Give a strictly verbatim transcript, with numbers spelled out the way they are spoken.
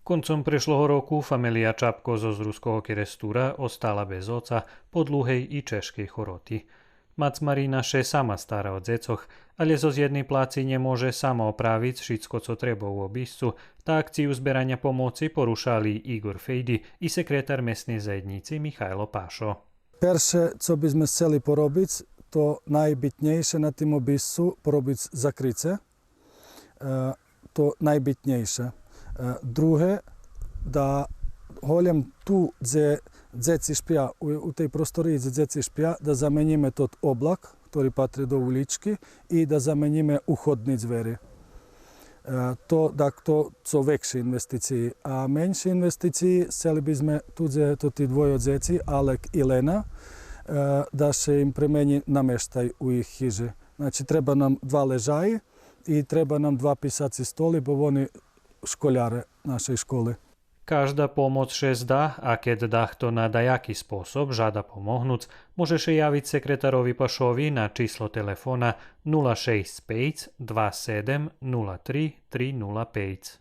Концом прешлого року фамелия Чапко зоз Руского Керестура остала без оца по длугей и чежкей хороти. Мац Марина ше сама стара о дзецох, алє зоз єдней плаци нє може сама оправиц шицко цо треба у обисцу, та акцию збераня помоци порушали Игор Фейди и секретар Месней заєднїци Михайло Пашо. Перше, цо би зме сцели поробиц, то найбитнєйше на тим обисцу поробиц закрице. Е, то найбитнєйше. Е, друге, да голєм ту дзе дзеци шпя, у, у тей просториї дзе дзеци шпя, да заменїме тот облак, хтори патри до улїчки, и да заменїме уходни дзвери. Е, то, так, то цо векши инвестициї. А менши инвестициї, сцели би зме ту дзе тоти двойо дзеци, Алек и Лена, е, да ше им пременї намештай у їх хижи. Значи, треба нам два лежаї и треба нам два писаци столи, бо вони школяре нашей школи. Кажда помоц ше зда, а кед дахто на даяки способ жада помогнуц, може ше явиц секретарови Пашови на число телефона нула шейсц пейц два седем нула три три нула пейц.